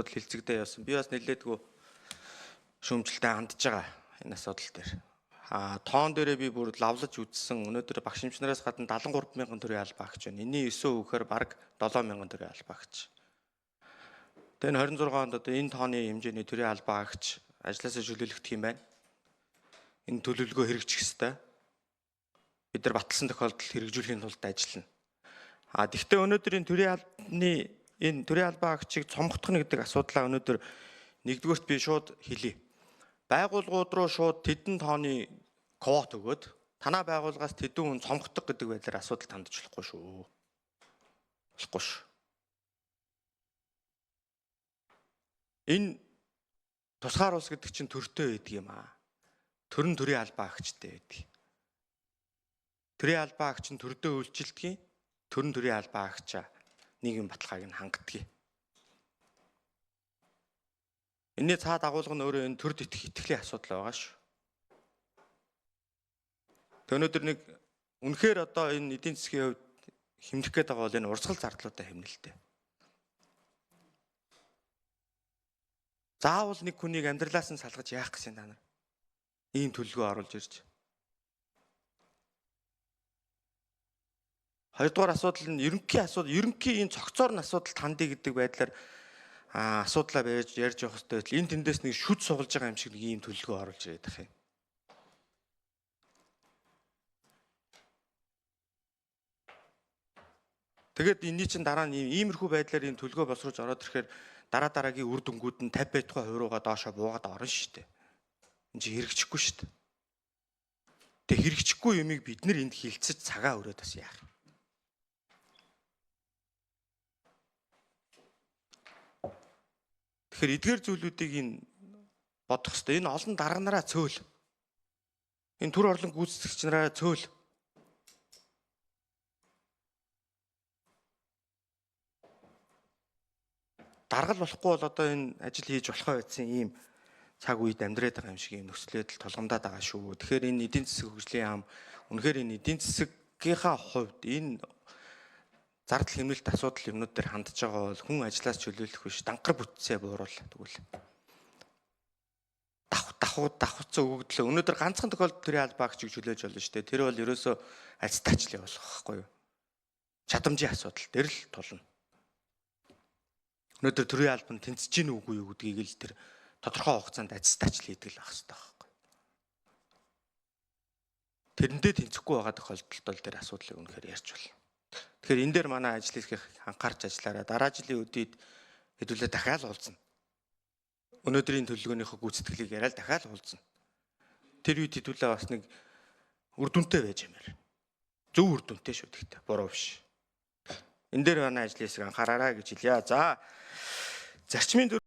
асуудал хэлцэгдээ явсан. Би бас нэлээдгүй шүүмжлэлтэй хандж байгаа энэ асуудал дээр. Тоон дээрээ би бүр лавлаж үзсэн. Өнөөдөр багш эмч нараас гадна 73 мянган төрлийн албаа агч байна. Энийн 9 өгөхөөр бараг 7 мянган төрлийн албаа агч. Тэгээ 26 онд одоо энэ тооны хэмжээний төрийн албаа агч ажлаасаа чөлөөлөгдөх юм байна. Энэ төлөвлөгөө хэрэгжих ёстой. Бид нар баталсан тохиолдолд хэрэгжүүлэхийн тулд ажиллана. Тэгвэл өнөөдөр энэ төрийн албаны энэ төрийн албаа агчийг цомгдох нь гэдэг асуудлаа өнөөдөр нэгдүгээрт би шууд хэлье. Байгууллагууд руу шууд тэдэн тооны квот өгөөд танаа байгууллагаас тэдэн хүн цомгдох гэдэг байдлаар асуудал тандж болохгүй шүү. Болохгүй шүү. Энэ тусгаар улс гэдэг чинь төртэй байдаг юм аа. Төр нь төрийн албаа агчтай байдаг. Төрийн албаа агч нь төрдөө үйлчилдэг. Төр нь төрийн албаа агчаа нийгмийн баталгааг нь хангадаг. Энэний цаад агуулга нь өөрөө энэ төрд итгэх итгэлийн асуудал байгаа шүү. Тэг өнөөдөр нэг үнэхээр одоо энэ эдийн засгийн хувьд хэмнэх гээд байгаа бол энэ урсгал зардлуудаа хэмнэлтэй. Заавал нэг хүнийг амьдралаас нь салгаж яах гэсэн та нар? Ийм төлөвлөгөө оруулж ирж. Хоёрдугаар асуудал нь ерөнхий асуудал, ерөнхий энэ цогцоор нь асуудал тандъя гэдэг байдлаар асуудлаа барьж ярьж явах хэрэгтэй байтал энэ тэндээс нэг шүд сугалж байгаа юм шиг нэг ийм төлөвлөгөө оруулж ирээд байх юм. Тэгээд энэний чинь дараа нь иймэрхүү байдлаар энэ төлөвлөгөө боловсруулж ороод ирэхээр дараа дараагийн үр дүнгууд нь 50 байтугай хувь руугаа доошо буугаад орно шүү дээ. Энд чинь хэрэгжихгүй шүү дээ. Тэг хэрэгжихгүй юмыг бид нар энд хилцэж цагаа өрөөд бас яах юм. Тэгэхээр эдгээр зүйлүүдийг энэ бодох хэрэгтэй. Энэ олон дарга нараа цөөл. Энэ төр орлон гүйцэтгэгч нараа цөөл. Даргал болохгүй бол одоо энэ ажил хийж болохоо байсан ийм цаг үед амьдраад байгаа юм шиг ийм нөхцөл байдал толгомдоод байгаа шүү. Тэгэхээр энэ эдийн засаг хөгжлийн яам үнэхээр энэ эдийн засгийнхаа хувьд энэ зардал хэмнэлт асуудал юмнууд дээр хандж байгаа бол хүн ажлаас чөлөөлөх биш, данхар бүтцээ бууруул тэгвэл. Давхцаа өгөгдлөө. Өнөөдөр ганцхан тохиолдолд төрийн албаа агчийг чөлөөлж болно шүү дээ. Тэр бол ерөөсөө альцтаач л явуулах байхгүй юу? Чадамжийн асуудал дээр л тулна. Өнөөдөр төрийн албанд тэнцэж гин үгүй юу гэдгийг л тэр тодорхой хугацаанд альцтаач л хийдэг л байх хэрэгтэй байхгүй. Тэрэндээ тэнцэхгүй байгаа тохиолдолд бол тэр асуудлыг үнэхээр ярьж болно. Тэгэхээр энэ дээр манай ажил хийх анхаарч ажиллаарай. Дараа жилийн өдийд хэдүүлээ дахиад уулзна. Өнөөдрийн төлөвлөгөөнийхөө гүйцэтгэлийг яриад дахиад уулзна. Тэр үед хэдүүлээ бас нэг үр дүнтэй байж юмэр. Зөв үр дүнтэй шүү гэхдээ буруу биш. Энэ дээр манай ажил хэсэг анхаараарай гэж хэлье. За зарчмын дөрөв